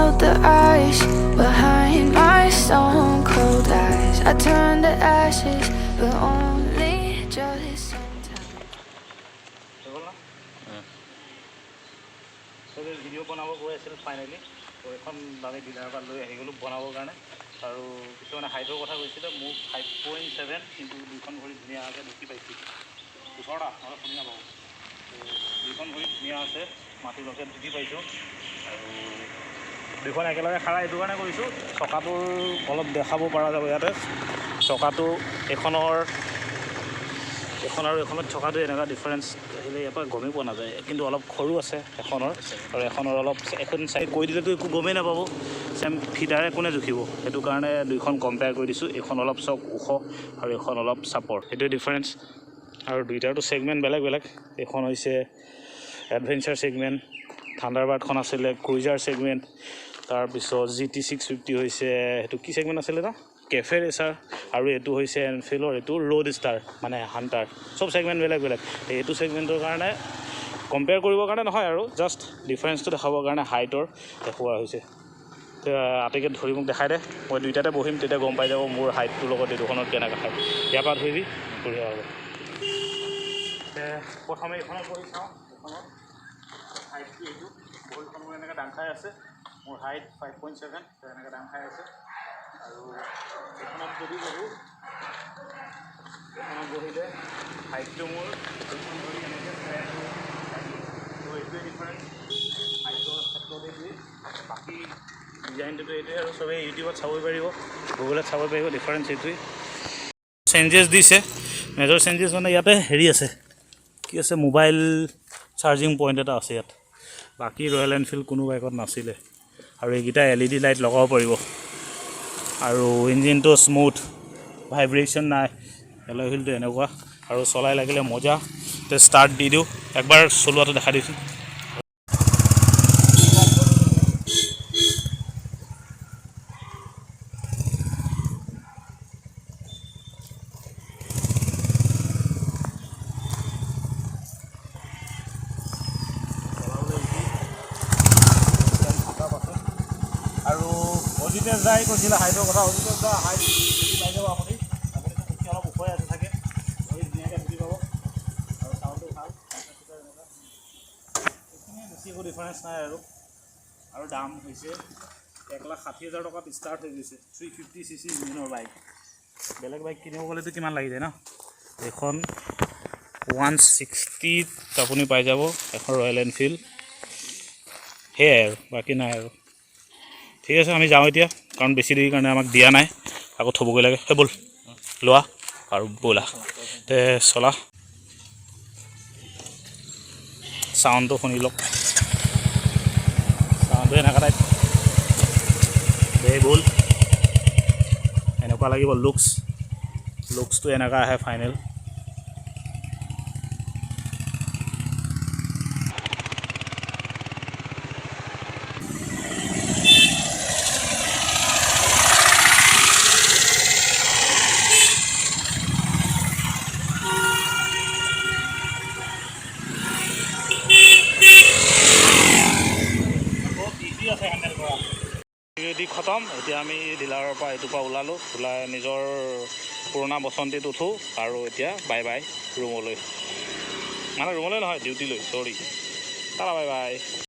melt the ice behind my stone cold eyes. I turn to ashes, but only just sometimes. হৈ গ'ল ন? চবে video' বনাব গৈ আছিল। ফাইনেলি ত' এখন আমি ডিলাৰৰ পৰা লৈ আহি গ'লোঁ বনাবৰ কাৰণে। আৰু কিছুমানে হাইটৰ কথা কৈছিলে। মোৰ 5.7, কিন্তু দুইখন ভৰি ধুনীয়াকৈ ঢুকি পাইছোঁ। ওচৰত আহ, নহ'লে শুনি নাপাব। ত' দুইখন ভৰি ধুনীয়া আছে, মাটিলৈকে ঢুকি পাইছোঁ। আৰু দুইখন একেলগে খাৰা এইটো কাৰণে কৰিছোঁ, চকাটোৰ অলপ দেখাব পৰা যাব ইয়াতে। চকাটো এইখনৰ, এখন আৰু এখনত চকাটো এনেকুৱা ডিফাৰেঞ্চ আহিলে ইয়াৰ পৰা গমেই পোৱা নাযায়, কিন্তু অলপ সৰু আছে এখনৰ আৰু এখনৰ অলপ। এখন চাই কৈ দিলেতো একো গমেই নাপাব, চেম ফিটাৰে কোনে জুখিব? সেইটো কাৰণে দুইখন কম্পেয়াৰ কৰি দিছোঁ। এইখন অলপ চক ওখ আৰু এইখন অলপ চাপৰ, সেইটোৱে ডিফাৰেঞ্চ। আৰু দুইটাৰতো ছেগমেণ্ট বেলেগ বেলেগ। এইখন হৈছে এডভেঞ্চাৰ ছেগমেণ্ট, থাণ্ডাৰবাৰ্ডখন আছিলে ক্ৰুইজাৰ ছেগমেণ্ট, তাৰপিছত জি টি 650 হৈছে, সেইটো কি ছেগমেণ্ট আছিলে ন, কেফে ৰেচাৰ। আৰু এইটো হৈছে এনফিল্ডৰ, এইটো ৰোড ষ্টাৰ, মানে হাণ্টাৰ। চব ছেগমেণ্ট বেলেগ বেলেগ। এইটো ছেগমেণ্টৰ কাৰণে কম্পেয়াৰ কৰিবৰ কাৰণে নহয় আৰু জাষ্ট ডিফাৰেঞ্চটো দেখাবৰ কাৰণে হাইটৰ দেখুওৱা হৈছে। আতিকে ধৰি মোক দেখাই দে, মই দুইটাতে বহিম, তেতিয়া গম পাই যাব মোৰ হাইটটোৰ লগত এই দুখনত কেনেকুৱা হাইট। ইয়াৰ পৰা ধৰিবি, বঢ়িয়া হ'ব। প্ৰথমে এইখনত বহি চাওঁ। এইখনত হাইটটো এইটো, ভৰিখন মোৰ এনেকৈ দাং খাই আছে। মোৰ হাইট 5.7, এনেকৈ দাং খাই আছে। আৰু এইখনত যদি বহোঁ, এইখনত বহিলে হাইটটো মোৰ এইখন ভৰি এনেকৈ ফ্লেট হৈ লাগি আছে। ত' এইটোৱে ডিফাৰেঞ্চ হাইটৰ ক্ষেত্ৰত, এইটোৱেই। বাকী ডিজাইনটোতো এইটোৱে আৰু চবেই ইউটিউবত চাবই পাৰিব, গুগলত চাব পাৰিব। ডিফাৰেঞ্চ এইটোৱেই। চেঞ্জেছ দিছে, মেজৰ চেঞ্জেছ মানে ইয়াতে হেৰি আছে, কি আছে, মোবাইল চাৰ্জিং পইণ্ট এটা আছে ইয়াত। বাকী ৰয়েল এনফিল্ড কোনো বাইকত নাছিলে। আৰু এইকেইটা এলইডি লাইট লগাব পাৰিব। আৰু ইঞ্জিনটো স্মুথ, ভাইব্ৰেশ্যন নাই। এলয় হুইলটো এনেকুৱা আৰু চলাই লাগিলে মজা। তে ষ্টাৰ্ট দি দিওঁ, একবাৰ চলোৱাটো দেখাই দিছোঁ। চলাবলৈ easy। আৰু অজিতেশ দাই কৈছিলে হাইটৰ কথা। অজিতেশ দা, হাইট পাই যাব আপুনি। আপুনিতো মোতকৈ অলপ ওখই আছে চাগে, ধৰি ধুনীয়াকৈ বুজি পাব। আৰু চাউণ্ডটো ভাল, এনেকুৱা। এইখিনিয়ে, বেছি একো ডিফাৰেঞ্চ নাই আৰু। আৰু দাম হৈছে 1,60,000 টকাত ষ্টাৰ্ট হৈ গৈছে 350 চি চি ইঞ্জিনৰ বাইক। বেলেগ বাইক কিনিব গ'লেতো কিমান লাগি যায় ন? এইখন 160ত আপুনি পাই যাব এখন ৰয়েল এনফিল্ড। সেয়াই আৰু, বাকী নাই আৰু। ঠিক আছে, আমি যাওঁ এতিয়া, কাৰণ বেছি দেৰিৰ কাৰণে আমাক দিয়া নাই, আকৌ থ'বগৈ লাগে। সেই ব'ল, লোৱা আৰু ব'লা তে চলা। চাউণ্ডটো শুনি লওক, চাউণ্ডটো এনেকুৱা টাইপ। দে ব'ল, এনেকুৱা লাগিব। লুকছটো এনেকুৱা আহে ফাইনেল। বহুত ইজি আছে হেণ্ডেল কৰা। দি খতম। এতিয়া আমি ডিলাৰৰ পৰা এইটোৰ পৰা ওলালোঁ, ওলাই নিজৰ পুৰণা বসন্তীত উঠোঁ আৰু এতিয়া বাই বাই ৰুমলৈ, মানে ৰুমলৈ নহয়, ডিউটিলৈ, চৰি। Tata, bye bye.